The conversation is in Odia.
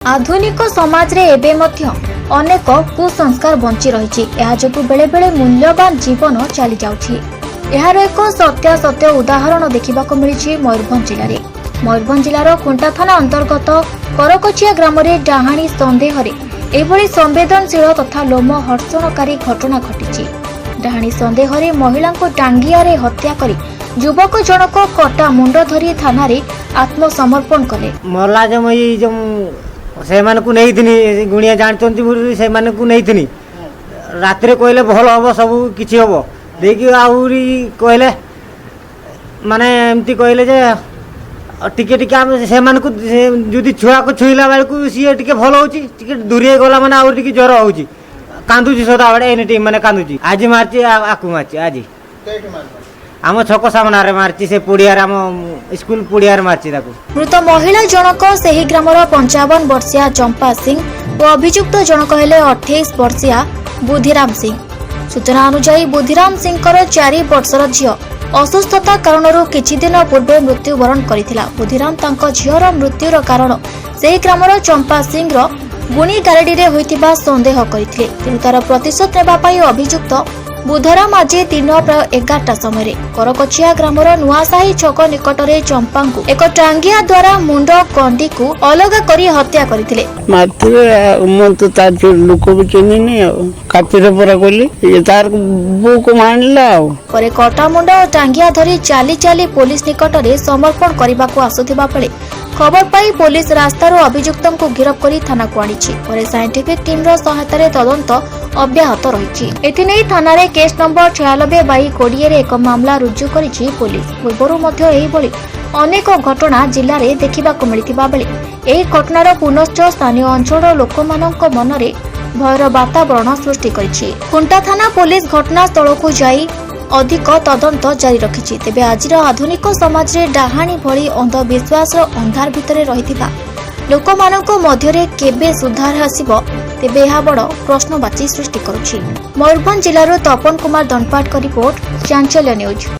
ଆଧୁନିକ ସମାଜରେ ଏବେ ମଧ୍ୟ ଅନେକ କୁସଂସ୍କାର ବଞ୍ଚି ରହିଛି। ଏହା ଯୋଗୁଁ ବେଳେବେଳେ ମୂଲ୍ୟବାନ ଜୀବନ ଚାଲିଯାଉଛି। ଏହାର ଏକ ସତ୍ୟାସତ୍ୟ ଉଦାହରଣ ଦେଖିବାକୁ ମିଳିଛି ମୟୂରଭଞ୍ଜ ଜିଲ୍ଲାରେ। ମୟୂରଭଞ୍ଜ ଜିଲ୍ଲାର ଖୁଣ୍ଟା ଥାନା ଅନ୍ତର୍ଗତ କରକଚିଆ ଗ୍ରାମରେ ଡାହାଣୀ ସନ୍ଦେହରେ ଏଭଳି ସମ୍ବେଦନଶୀଳ ତଥା ଲୋମ ହର୍ଷଣକାରୀ ଘଟଣା ଘଟିଛି। ଡାହାଣୀ ସନ୍ଦେହରେ ମହିଳାଙ୍କୁ ଟାଙ୍ଗିଆରେ ହତ୍ୟା କରି ଯୁବକ ଜଣକ କଟା ମୁଣ୍ଡ ଧରି ଥାନାରେ ଆତ୍ମସମର୍ପଣ କଲେ। ମଲା ଯେ ମୁଇଁ ଯେଉଁ ସେମାନଙ୍କୁ ନେଇଥିନି, ଗୁଣିଆ ଜାଣିଛନ୍ତି ବୋଲି ସେମାନଙ୍କୁ ନେଇଥିନି। ରାତିରେ କହିଲେ ଭଲ ହବ, ସବୁ କିଛି ହବ ଦେଇକି। ଆହୁରି କହିଲେ, ମାନେ ଏମିତି କହିଲେ ଯେ ଟିକେ ଟିକେ ଆମେ ସେମାନଙ୍କୁ ସେ ଯଦି ଛୁଆକୁ ଛୁଇଁଲା ବେଳକୁ ସିଏ ଟିକେ ଭଲ ହେଉଛି, ଟିକେ ଦୂରେଇ ଗଲା ମାନେ ଆହୁରି ଟିକେ ଜ୍ୱର ହେଉଛି, କାନ୍ଦୁଛି ସଦାବେଳେ, ଏନି ଟାଇମ୍ ମାନେ କାନ୍ଦୁଛି। ଆଜି ମାରିଛି, ଆକୁ ମାରିଛି ଆଜି। ଆମ ଛକ ସାମ୍ନାରେ ମାରିଛି, ସେ ପଡ଼ିଆରେ, ଆମ ସ୍କୁଲ ପଡ଼ିଆରେ ମାରିଛି ତାକୁ। ମୃତ ମହିଳା ଜଣକ ସେହି ଗ୍ରାମର 55 ବର୍ଷିୟା ଚମ୍ପା ସିଂ ଓ ଅଭିଯୁକ୍ତ ଜଣକ ହେଲେ 28 ବର୍ଷିୟା ବୁଦ୍ଧିରାମ ସିଂ। ସୂଚନା ଅନୁଯାୟୀ, ବୁଦ୍ଧିରାମ ସିଂଙ୍କର 4 ବର୍ଷର ଝିଅ ଅସୁସ୍ଥତା କାରଣରୁ କିଛିଦିନ ପୂର୍ବେ ମୃତ୍ୟୁବରଣ କରିଥିଲା। ବୁଦ୍ଧିରାମ ତାଙ୍କ ଝିଅର ମୃତ୍ୟୁର କାରଣ ସେହି ଗ୍ରାମର ଚମ୍ପା ସିଂର ଗୁଣି ଗାରେଡ଼ିରେ ହୋଇଥିବା ସନ୍ଦେହ କରିଥିଲେ। ତେଣୁ ତାର ପ୍ରତିଶୋଧ ନେବା ପାଇଁ ଅଭିଯୁକ୍ତ ବୁଧରାମ ଆଜି ଦିନ ପ୍ରାୟ 11ଟା ସମୟରେ କରକଚିଆ ଗ୍ରାମର ନୂଆସାହି ଛକ ନିକଟରେ ଚମ୍ପାଙ୍କୁ ଏକ ଟାଙ୍ଗିଆ ଦ୍ୱାରା ମୁଣ୍ଡ କଣ୍ଡିକୁ ଅଲଗା କରି ହତ୍ୟା କରିଥିଲେ। ମାରିଥିବେ ଆଉ ମୁଁ ତ ତାର ଲୋକ ବି ଚିହ୍ନିନି, ଆଉ କାପିରେ ପରା କଲି, ଇଏ ତାର ବୋଉକୁ ଆଣିଲା ଆଉ। ପରେ କଟାମୁଣ୍ଡ ଓ ଟାଙ୍ଗିଆ ଧରି ଚାଲି ଚାଲି ପୋଲିସ ନିକଟରେ ସମର୍ପଣ କରିବାକୁ ଆସୁଥିବା ବେଳେ ଖବର ପାଇ ପୋଲିସ ରାସ୍ତାରୁ ଅଭିଯୁକ୍ତଙ୍କୁ ଗିରଫ କରି ଥାନାକୁ ଆଣିଛି। ପରେ ସାଇଣ୍ଟିଫିକ ଟିମ୍ର ସହାୟତାରେ ତଦନ୍ତ ଅବ୍ୟାହତ ରହିଛି। ଏଥିନେଇ ଥାନାରେ କେସ୍ ନମ୍ବର 96/20ରେ ଏକ ମାମଲା ରୁଜୁ କରିଛି ପୋଲିସ। ପୂର୍ବରୁ ମଧ୍ୟ ଏହିଭଳି ଅନେକ ଘଟଣା ଜିଲ୍ଲାରେ ଦେଖିବାକୁ ମିଳିଥିବା ବେଳେ ଏହି ଘଟଣାର ପୁନଶ୍ଚ ସ୍ଥାନୀୟ ଅଞ୍ଚଳର ଲୋକମାନଙ୍କ ମନରେ ଭୟର ବାତାବରଣ ସୃଷ୍ଟି କରିଛି। ଖୁଣ୍ଟା ଥାନା ପୋଲିସ ଘଟଣାସ୍ଥଳକୁ ଯାଇ ଅଧିକ ତଦନ୍ତ ଜାରି ରଖିଛି। ତେବେ ଆଜିର ଆଧୁନିକ ସମାଜରେ ଡାହାଣୀ ଭଳି ଅନ୍ଧବିଶ୍ୱାସର ଅନ୍ଧାର ଭିତରେ ରହିଥିବା ଲୋକମାନଙ୍କ ମଧ୍ୟରେ କେବେ ସୁଧାର ଆସିବ, ତେବେ ଏହା ବଡ଼ ପ୍ରଶ୍ନବାଚୀ ସୃଷ୍ଟି କରୁଛି। ମୟୂରଭଞ୍ଜ ଜିଲ୍ଲାରୁ ତପନ କୁମାର ଦଣ୍ଡପାଟଙ୍କ ରିପୋର୍ଟ, ଚାଞ୍ଚଲ୍ୟ ନ୍ୟୁଜ୍।